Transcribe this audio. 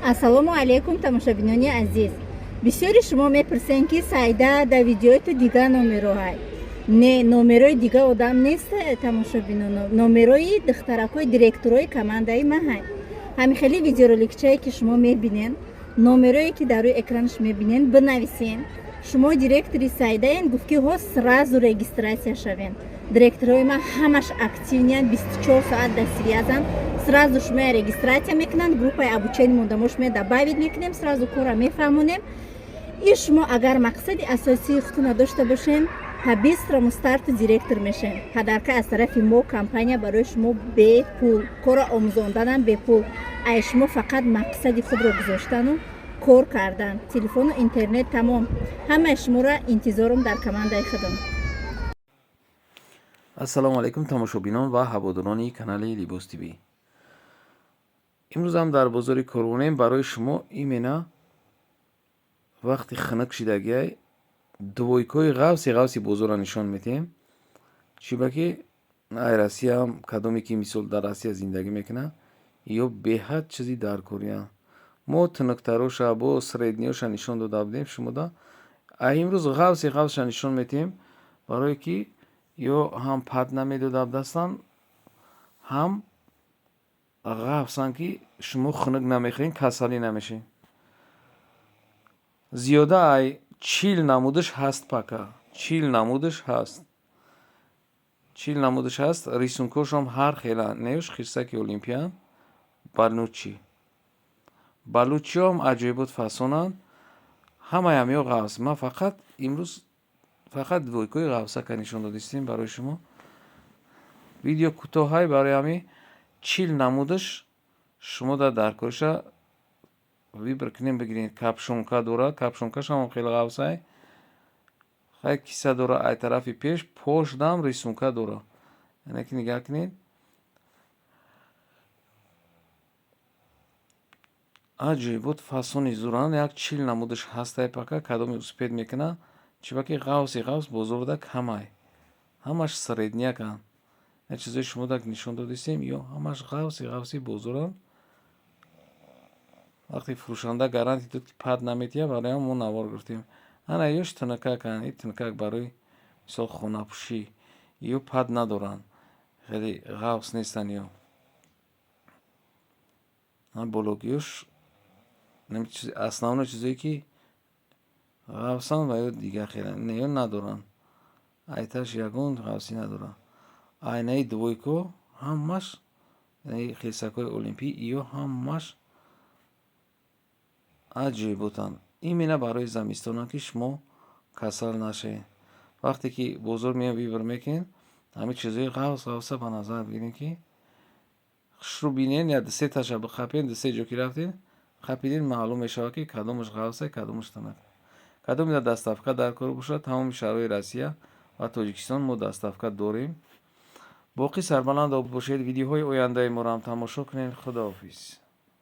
Ассалому алайкум, тамошобинони азиз! Бисёри шумо мепурсен, ки Саида, дар видеои ту дига номероҳай. Не, номерои дига одам нест, тамошобино, номерои духтаракҳои директорои командаи маҳай. Ҳамин хели видеороликчае, ки шумо мебинен, номерое, ки дар рӯи экранаш мебинен, бинависен: «Шумо директори Саидаен?» Гуфт, ки ҳо, сразу регистрация шавен. Директорои ман ҳамаш активный ян, 24 соат дар связь анд. Сразу шумоя регистрация мекунанд, группаи обучение мондамо шумоя добавить мекунем, сразу кора мефаҳмонем. И шумо агар мақсади асосии худтона дошта бошен, по-быстрому старту директор мешен. Подарка аз тарафи мо, компания, барои шумо бепул, кора омӯзонданам бепул. Ай шумо фақат мақсади худро гузоштану кор кардан, телефону интернет, тамом. Ҳамаи шуморо интизорум дар командаи худам. Ассалому алайкум, тамошобинон ва ҳаводорони канали Либос ТВ. Имрӯзам дар бозори Корвонем. Барои шумо именно вақти хунук шидагиай двойкаҳои ғафси ғафси бозорро нишон медиҳем. Чиба ки ай Россияам кадоме ки, мисол, дар Россия зиндагӣ мекунад, ё беҳад чизи даркорианд. Мо тунуктароша бо средний оша нишон дода будем шумода, а имрӯз ғафси ғафсша нишон медиҳем, барое ки ё ҳам пад намедода дастанд, ҳам ғафсанд, ки шумо хунук намехӯред, касалӣ намешед. Зиёда ай 40 намудаш ҳаст, пока 40 намудаш ҳаст, 40 намудаш ҳаст. Рисункошам ҳар хела неюш. Хирсаки олимпиян, балучи, балучиҳоам аҷоибот фасонанд. Ҳамаям ё ғафс. Ман фақат имрӯз фақат двойкаҳои ғафсака нишон додистем барои шумо. Видео кӯтоҳай, барои ҳамин 40 намудаш шумо дар даркориша выбор кунем, бигирем. Капюшонка дорад, капюшонкашам хеле ғафсай. Хай, киса дора ай тарафи пеш, поштам рисунка дора. Яъне ки нигаҳ кунед, аҷоибот фасони зуранд. Як 40 намудаш ҳастай пока, кадоме успеть мекунад. Чиба ки ғафси ғафс бозорда камай, ҳамаш средняк анд. Як чизои шумо так нишон додистем, ё ҳамаш ғафси ғафси бозоранд. Вақте фурӯшанда гарантия дод, ки пад наметиҳад, барои ҳам мо навор гирифтем. Ана ёш тунукаканд. И тунукак барои, мисол, хонапӯшӣ. Ё пад надоранд, хеле ғафс нестанд. Ё бологиёш основной чизое, ки ғафсанд ва ё дигар хела не, ё надоранд. Айташ ягон ғафсӣ надорад. Айнаи двойко ҳамаш хирсакҳои олимпӣ, ё ҳамаш аҷоиботанд. Именно барои замистонанд, ки шумо касал нашавед. Вақте ки бозор меоед, выбор мекунед, ҳамин чизои ғафс ғафса ба назар бигиред, ки хушрӯ бинед. Я дусеташа биқапед, дусе ҷо ки рафтед, қапидед, маълум мешавад, ки кадомаш ғафса, кадомаш тунук. Кадоме дар доставка дар кор бошад, тамоми шаҳрҳои Россия ва Тоҷикистон мо доставка дорем. Боқӣ сарбаланд бошед, видеоҳои ояндаи моро ҳам тамошо кунед. Худоҳофиз.